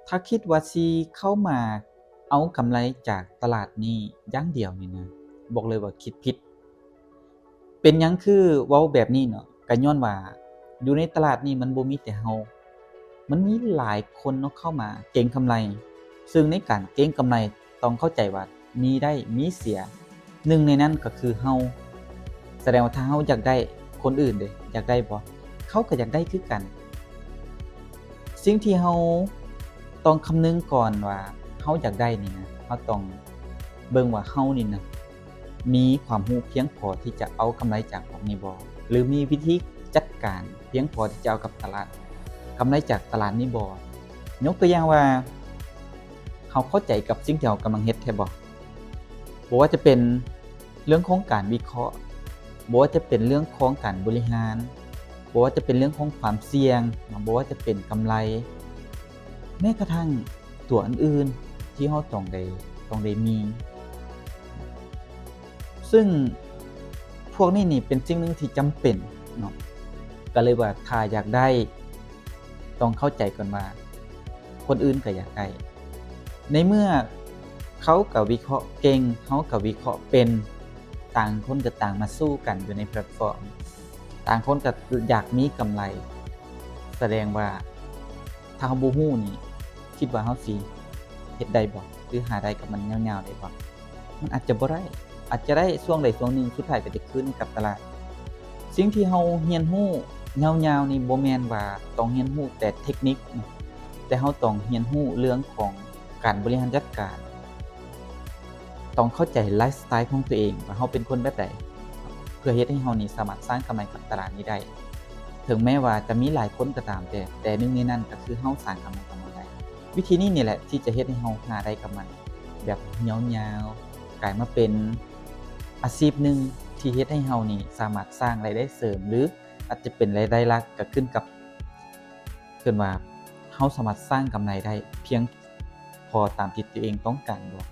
ຖ້າຄິດວ່າຊິເຂົ້າມາເອົາກຳໄລຈາກຕະຫຼາດນີ້ຢ່າງດຽວນີ້ນະ, ບອກເລີຍວ່າຄິດຜິດ. ເປັນຫຍັງຄືເວົ້າແບບນີ້ເນາະ? ກະຍ້ອນວ່າຢູ່ໃນຕະຫຼາດນີ້ມັນບໍ່ມີແຕ່ເຮົາ, ມັນມີຫຼາຍຄົນເນາະເຂົ້າມາເກັງກຳໄລ, ເຊິ່ງໃນການເກັງກຳໄລຕ້ອງເຂົ້າໃຈວ່າມີໄດ້ມີເສຍ, ໜຶ່ງໃນນັ້ນກໍຄືເຮົາ. ສະແດງວ່າຖ້າເຮົາຢາກໄດ້, ຄົນອື່ນເດ ຢາກໄດ້ບໍ່? ເຂົາກໍຢາກໄດ້ຄືກັນ. ສິ່ງທີ່ເຮົາຕ້ອງຄຳນຶງກ່ອນວ່າເຮົາຢາກໄດ້ນີ້ນະ, ເຮົາຕ້ອງເບິ່ງວ່າເຮົານີ້ນະ ມີຄວາມຮູ້ພຽງພໍທີ່ຈະເອົາກຳໄລຈາກພວກນີ້ບໍ່ ຫຼື ມີວິທີຈັດການພຽງພໍທີ່ຈະເອົາກັບຕະຫຼາດ, ກຳໄລຈາກຕະຫຼາດນີ້ບໍ່? ຍົກຕົວຢ່າງວ່າ ເຮົາເຂົ້າໃຈກັບສິ່ງທີ່ເຮົາກຳລັງເຮັດແທ້ບໍ່? ບໍ່ວ່າຈະເປັນເລື່ອງຂອງການວິເຄາະ, ບໍ່ວ່າຈະເປັນເລື່ອງຂອງການບໍລິຫານ, ບໍ່ວ່າຈະເປັນເລື່ອງຂອງຄວາມສ່ຽງ, ບໍ່ວ່າຈະເປັນກຳໄລ, ແມ້ກະທັ່ງຕົວອື່ນໆທີ່ເຮົາຕ້ອງໄດ້, ຕ້ອງໄດ້ມີ. ເຊິ່ງພວກນີ້ນີ້ເປັນສິ່ງໜຶ່ງທີ່ຈຳເປັນເນາະ, ກໍເລີຍວ່າຖ້າຢາກໄດ້ ຕ້ອງເຂົ້າໃຈກ່ອນວ່າຄົນອື່ນກໍຢາກໄດ້. ໃນເມື່ອເຂົາກໍວິເຄາະເກັ່ງ, ເຮົາກໍວິເຄາະເປັນ, ຕ່າງຄົນກໍຕ່າງມາສູ້ກັນຢູ່ໃນແພລດຟອມ, ຕ່າງຄົນກໍຢາກມີກຳໄລ, ສະແດງວ່າ ຖ້າເຮົາບໍ່ຮູ້ນີ້ ຄິດວ່າເຮົາຊິເຮັດໄດ້ບໍ່ ຫຼື ຫາໄດ້ກັບມັນຍາວໆໄດ້ບໍ່? ມັນອາດຈະບໍ່ໄດ້, ອາດຈະໄດ້ຊ່ວງໃດຊ່ວງໜຶ່ງ, ສຸດທ້າຍກໍຈະຄືນໃຫ້ກັບຕະຫຼາດ. ສິ່ງທີ່ເຮົາຮຽນຮູ້ຍາວໆນີ້ ບໍ່ແມ່ນວ່າຕ້ອງຮຽນຮູ້ແຕ່ເຕັກນິກນະ, ແຕ່ເຮົາຕ້ອງຮຽນຮູ້ເລື່ອງຂອງການບໍລິຫານຈັດການ, ຕ້ອງເຂົ້າໃຈໄລຟ໌ສະໄຕລ໌ຂອງຕົວເອງ ວ່າເຮົາເປັນຄົນແບບໃດ, ເພື່ອເຮັດໃຫ້ເຮົານີ້ສາມາດສ້າງກຳໄລກັບຕະຫຼາດນີ້ໄດ້. ເຖິງແມ້ວ່າຈະມີຫຼາຍຄົນກໍຕາມແຕ່, ແຕ່ໜຶ່ງໃນນັ້ນກໍຄືເຮົາສ້າງກຳລັງກຳລັງໄດ້. ວິທີນີ້ນີ້ແຫຼະທີ່ຈະເຮັດໃຫ້ເຮົາຫາໄດ້ກັບມັນແບບຍາວໆ, ກາຍມາເປັນອາຊີບໜຶ່ງທີ່ເຮັດໃຫ້ເຮົານີ້ສາມາດສ້າງລາຍໄດ້ເສີມ ຫຼື ອາດຈະເປັນລາຍໄດ້ຫຼັກ, ກໍຂຶ້ນກັບ ເອີ້ນວ່າເຮົາສາມາດສ້າງກຳໄລໄດ້ພຽງພໍຕາມທີ່ຕົວເອງຕ້ອງການບໍ່.